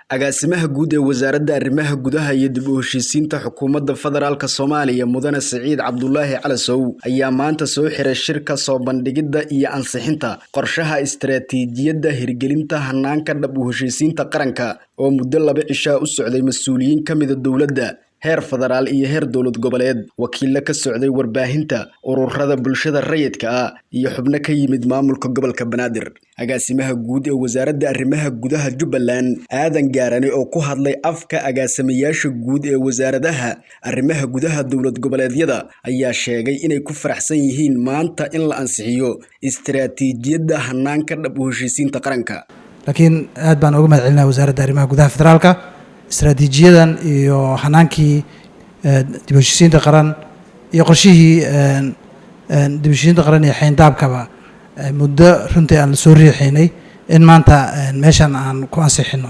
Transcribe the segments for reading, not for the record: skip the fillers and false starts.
Agaasimaha guud ee Wasaaradda Arrimaha Gudaha iyo dib u heshiisiinta Xukuumadda Federaalka Soomaaliya Mudane Siciid Cabdulaahi Calasow ayaa maanta soo xiray shirka soo bandhigidda iyo ansixinta qorshaha istiraatiijiyadda hirgelinta hanaanka dib u heshiisiinta qaranka oo muddo 2 cisho u socday mas'uuliyiin ka mid ah dowladda heer federaal iyo heer dowlad goboleed, wakiilo ka socday warbaahinta, ururada bulshada rayidka ah iyo xubno ka yimid maamulka gobolka Banaadir. Agaasimaha guud ee Wasaaradda Arrimaha Gudaha Jubbaland Aadan Gaarane oo ku hadlay afka agaasimayaasha guud ee wasaaradaha arrimaha gudaha dowlad goboleedyada ayaa sheegay inay ku faraxsan yihiin maanta in la ansixiyo istiraatiijiyadda hanaanka dib u heshiisiinta qaranka. Laakiin aad baan uga mahad celinaya Wasaaradda Arrimaha Gudaha Federaalka istaraatiijiyadan iyo hanaankii dib u heshiisiinta qaran iyo qorshihii dib u heshiisiinta qaran iyo xeyndaabkaba muddo runtii aan lasoo riixaynay in maanta meeshan aan ku ansixino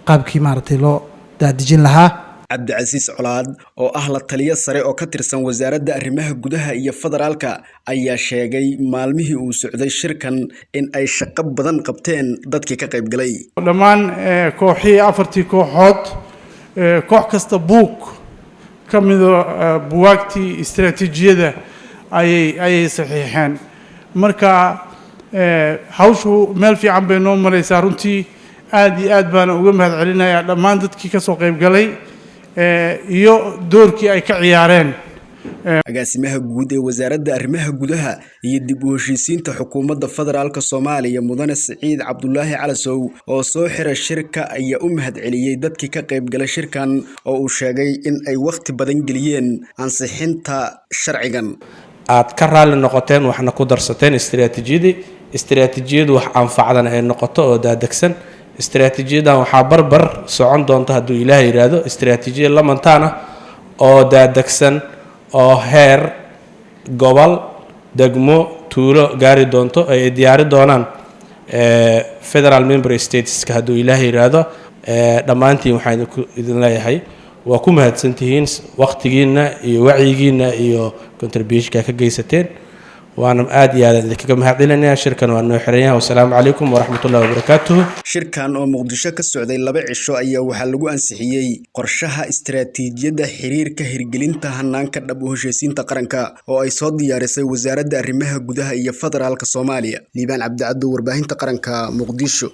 qaabkii maaragtay loo daadejin lahaa. Cabdicasiis Colaad oo ah la taliye sare oo ka tirsan Wasaaradda Arrimaha Gudaha iyo Federaalka ayaa sheegay maalmihii uu socday shirkan in ay shaqo badan qabteen dadkii ka qayb galay. Dhammaan kooxihii, afartii kooxood, koox kasta buug ka mida buwaagtii istaraatiijiyada ayay saxiixeen. Marka hawshu meel fiican bay noo maraysaa runtii. Aad iyo aad baana uga mahad celinayaa dhammaan dadkii ka soo qayb galay iyo doorkii ay ka ciyaareen. Agaasimaha guud ee Wasaaradda Arrimaha Gudaha iyo dib u heshiisiinta Xukuumadda Federaalka Soomaaliya Mudane Siciid Cabdulaahi Calasow oo soo xiray shirka ayaa u mahad celiyay dadkii ka qayb galay shirkan oo uu sheegay in ay waqti badan geliyeen ansixinta sharcigan. Aad ka raalli noqoteen waxna ku darsateen istiraatiijiyadii, istiraatiijiyadu wax anfacdan ay noqoto oo daadegsan. Istiraatiijiyadan waxaa barbar socon doonta, hadduu Ilaah yidhaahdo, istiraatiijiyad lamantaan ah oo daadegsan oo heer gobol, degmo, tuulo gaari doonto, ay diyaari doonaan federal member stateska, hadduu Ilaah yidhaahdo. Dhammaantiin waxaan idin leeyahay waa ku mahadsantihiin waqtigiina iyo wacyigiina iyo contributionka ka geysateen, waana aad iyo aad idinkaga mahad celinaya. Shirkan waa noo xiran yahay. Wasalaamu calaykum waraxmatullahi wabarakaatuhu. Shirkan oo Muqdisho ka socday 2 cisho ayaa waxaa lagu ansixiyey qorshaha istiraatiijiyadda xiriirka hirgelinta hanaanka dhab u heshiisiinta qaranka oo ay soo diyaarisay Wasaaradda Arrimaha Gudaha iyo Federaalka Soomaaliya. Liibaan Cabdicabdo, warbaahinta qaranka, Muqdisho.